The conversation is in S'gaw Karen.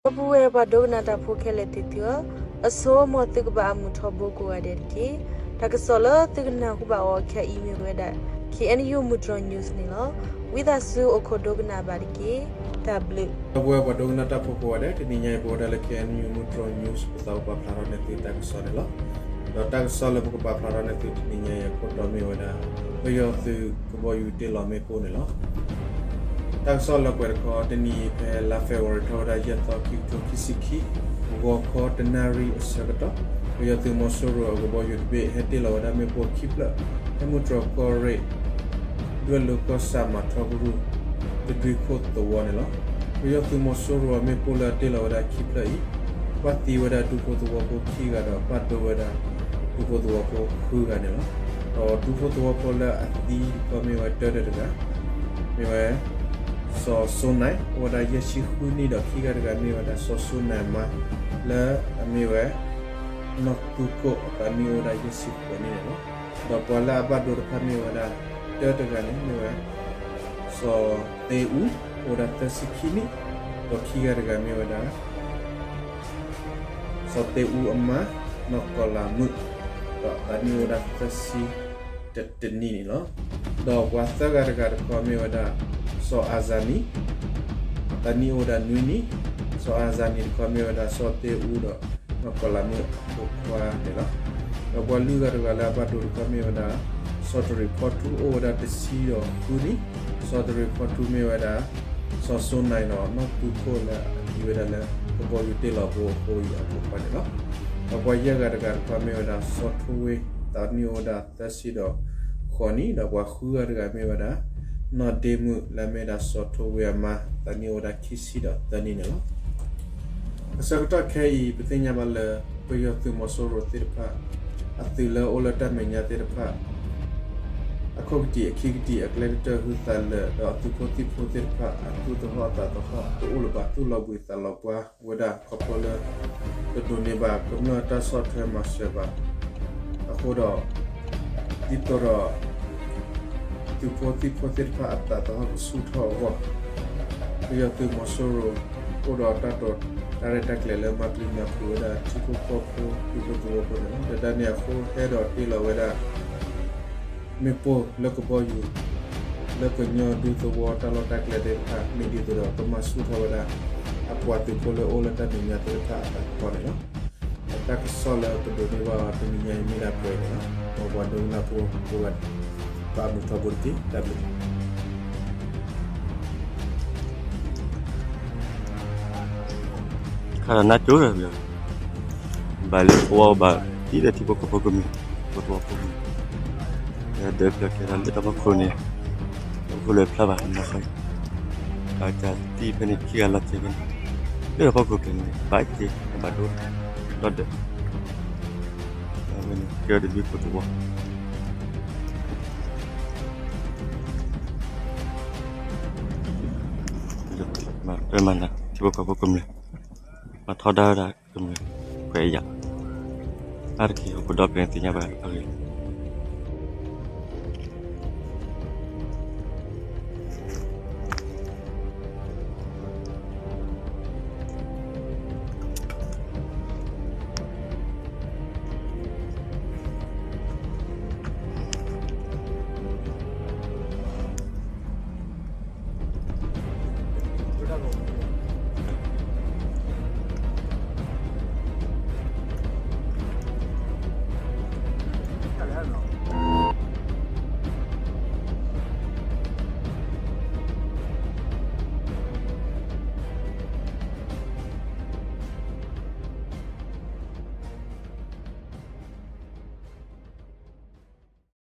ဒီပုၢ်ဝဲၢ်ပှၤဒိကနၣ်တၢ်ဖိခဲလၢာ်သ့ၣ်သုဧၢ, အဆိ မ်သုကဘၣ်အမုာ်ထီဘိကိးဂၤဒဲးတက့ၢ်. တၢ်ကစီၣ်လၢသုကနၢ်ဟူဘၣ်အီၤခဲအံၤမ့ၢ်ဝဲဒၣ် K N U မုၢ်တြီၤ news န့ၣ်လီၤ. ဝံသးစူၤအိၣ်ခိးဒိကနၣ်ဘၣ်တက့ၢ်. တၢ်ဘျုး. ဒီပုၢ်ဝဲၢ်ပှၤဒိကနၣ်တၢ်ဖိကိးဂၤဒဲး, တနံၤညါအံၤ ပဝဲဒၣ်လၢ K N U မုၢ်တြီၤ news ပသးအိၣ်ပာ်ဖျါထီၣ်န့ၢ်သုတၢ်ကစီၣ်န့ၣ်လီၤ. ဒီးတၢ်ကစီၣ်လၢပကပာ်ဖျါထီၣ်န့ၢ်သုတနံၤညါအံၤအခိၣ်တီမ့ၢ်ဝဲဒၣ် ပယီၤသုးကဘီယူၤတ့လီၤမ့ၣ်ပိၢ်န့ၣ်လီၤ. တၢ်ကစီၣ်လၢပှဲၤတခီ တနံၤအံၤဖဲလါ February ထီၣ်ဝဲဒၣ်ယဲၢ်သီ ခံကထိခံဆံခံ ဂီၤခီတနၣ်ရံၣ်အဆၢကတီၢ် ပယီၤသုးမီၤစိရိၤအကဘီယူၤတဘ့ၣ် ဟဲတ့လီၤဝဲဒၣ်မ့ၣ်ပိၢ်ခံဖျၢၣ် ဖဲမုၢ်တြီၤကီၢ်ရ့ၣ် ဒွဲၣ်လိၤကီၢ်ဆၣ်မၤထီကရူၢ် တဒွံခိၣ်သဝီန့ၣ်လီၤ. ပယီၤသုးမီၤစိရိၤအမ့ၣ်ပိၢ်လၢအတ့လီၤဝဲဒၣ်ခံဖျၢၣ်အံၤ ဘၣ်သံဝဲဒၣ်ဒူဖိသဝီဖိခံဂၤဒီး ဘၣ်ဒိဝဲဒၣ်ဒူဖိသဝီဖိဃုဂၤန့ၣ်လီၤ. ဒီးဒူဖိသဝီဖိလၢအသံတခီမ့ၢ်ဝဲတၢတဂၤ မ့ၢ်ဝဲ စီၤစိနၢၣ် အိၣ်ဝဲဒၣ်ယဲၢ်ဆံဃုနံၣ် ဒီးခံဂၤတဂၤမ့ၢ်ဝဲဒၣ်စီၤစိနၢၣ်မါ လၢအမ့ၢ်ဝဲ နီၢ်သူခိၣ် အသးနံၣ်အိၣ်ဝဲဒၣ်ယဲၢ်ဆံဃိးနံၣ်န့ၣ်လီၤ. ဒီးပှၤလၢအဘၣ်ဒိတဖၣ်မ့ၢ်ဝဲဒၣ် တၢတဂၤန့ၣ် မ့ၢ်ဝဲ စီၤသ့အူ အိၣ်ဝဲဒၣ်သၢဆံခံနံၣ် ဒီးခံဂၤတဂၤမ့ၢ်ဝဲဒၣ် စီၤသ့အူအမါ နီၢ်ကီၤလၤမုၣ် ဒီးအသးနံၣ်အိၣ်ဝဲဒၣ်သၢဆံတနံၣ်န့ၣ်လီၤ. ဒီးပှၤသၢဂၤတဂၤတခီမ့ၢ်ဝဲဒၣ် စီၤအၤစၤနံ အသးနံၣ်အိၣ်ဝဲဒၣ်နွံနံၣ်, စီၤအၤစၤနံတခီမ့ၢ်ဝဲဒၣ် စီၤသ့အူဒီး နီၢ်ကီၤလၤမုၣ်အဖိခွါန့ၣ်လီၤ. ဒီးပှၤလွံၢ်ဂၤတဂၤလၢအဘၣ်ဒိတခီမ့ၢ်ဝဲဒၣ် စီၤတရံးဖီထူ အိၣ်ဝဲဒၣ်တဆံဒီးဃုနံၣ်, စီၤတရံးဖီထူမ့ၢ်ဝဲဒၣ် စီၤစိနၢၣ်ဒီးနီၢ်သူခိၣ်လၢအသံဝဲဒၣ်လၢ ကဘီယူၤတ့လီၤဘိအဃိအံၤအဖိခွါန့ၣ်လီၤ. ဒီးပှၤယဲၢ်ဂၤတဂၤတခီမ့ၢ်ဝဲဒၣ် စီၤထိဝ့ သးနံၣ်အိၣ်ဝဲဒၣ်သၢဆံဒီးဃိးနံၣ်, ဒီးပှၤဃုဂၤတဂၤမ့ၢ်ဝဲဒၣ် နီၢ်ဒ့မုၣ်လၢအမ့ၢ်ဝဲဒၣ်စီၤထိဝ့အမါ သးနံၣ်အိၣ်ဝဲဒၣ်ခံဆံဒီးသၢနံၣ်န့ၣ်လီၤ. အဆၢကတီၢ်ခဲအံၤ ပသ့ၣ်ညါဘၣ်လၢ ပယီၤသုးမီၤစိရိၤသ့ၣ်တဖၣ် အသုးလၢအအိၣ်လၢတၢ်မဲာ်ညါသ့ၣ်တဖၣ် အခိၣ်ကတံာ်အခံကတံာ်အကျဲကတၢၢ်ဟုသးလၢာ် ဒီးအသုးဖိသံၣ်ဖိသ့ၣ်တဖၣ် အသူၣ်သဟီၣ်အသးသဟီၣ်တအိၣ်လၢၤဘၣ် သူၣ်လီၤဘှံးသးလီၤပှၢ်ဝဲဒၣ်ခီဖျိလၢ တဒိးန့ၢ်ဘၣ်ကမျၢၢ်တၢ်ဆီၣ်ထွဲမၤစၢၤဘၣ် အဃိဒီး ဒ်သိးဒီး သုးဖိသံၣ်ဖိသ့ၣ်တဖၣ်အသးသဟီၣ်ကဆူၣ်ထီၣ်အဂီၢ် ပယီၤသုးမီၤစိရိၤ အိၣ်ဒီးတၢ်တိာ်တၢ်ရဲၣ်တၢ်ကျဲၤလၢမၤပျံၤမၤဖုးဝဲဒၣ်ထံဖိကီၢ်ဖိ ဒူဖိသဝီဖိန့ၣ်လီၤ. ဒီးတၢ်န့ၣ်အဃိ ဟဲဒီးတ့လီၤဝဲဒၣ် မ့ၣ်ပိၢ်လၢကဘီယူၤ လၢကညီဒူသဝီတၢ်လီၢ်တၢ်ကျဲသ့ၣ်တဖၣ် မ့ၢ်ဒ်သိးဒီးကမၤဆူၣ်ထီၣ်ဝဲဒၣ် အပှၤသုးဖိလၢအိၣ်လၢတၢ်မဲာ်ညါသ့ၣ်တဖၣ်အသးသဟီၣ်န့ၣ်လီၤ. ဒီးတၢ်ကစီၣ်လၢပဒိးန့ၢ်ဘၣ်တနံၤညါအံၤမ့ၢ်ဒၣ်ပှဲၤအံၤန့ၣ်လီၤ. ဒီးပှၤဒိကနၣ်ဖိကိးဂၤဒဲး ဘၣ်မုာ်ထီဘိတက့ၢ်. တၢ်ဘျုး ခါဒီးနါကၠိဒီး ဘၣ်လၢသဝီဘၣ် ဒ်ဒီးထံဖိကီၢ်ဖိကမျၢၢ် ဖိသဝီဖိကမျၢၢ် ဒီးပျၢၤကဲဒီးလၢတၢ်ဖီခိၣ်န့ၣ် တၢ်ဖီခိၣ်လၢဖျါဘၣ်နီၢ်ခီ အတၢ်သံဖဲန့ၣ်ခံဂၤလီၤစဲးဖဲန့ၣ် လၢတၢ်ဖီခိၣ်ကျဲၤန့ၣ် ဘၣ်က့ၤဘၣ်ဒိဒီး အဝဲန့ၣ်ကဲဝဲတဒွံခိၣ်သဝီ မၤတွဲမၤနၤ ထံဖိကီၢ်ဖိကမျၢၢ် မၤထီဒါဝဲဒၣ်ကမျၢၢ် ခွဲးယာ် အါတက့ၢ် ဟိၣ်ခိၣ်ဒီဖျၢၣ်န့ၣ်သ့ၣ်ညါဘၣ်အဂ့ၢ်လီၤ.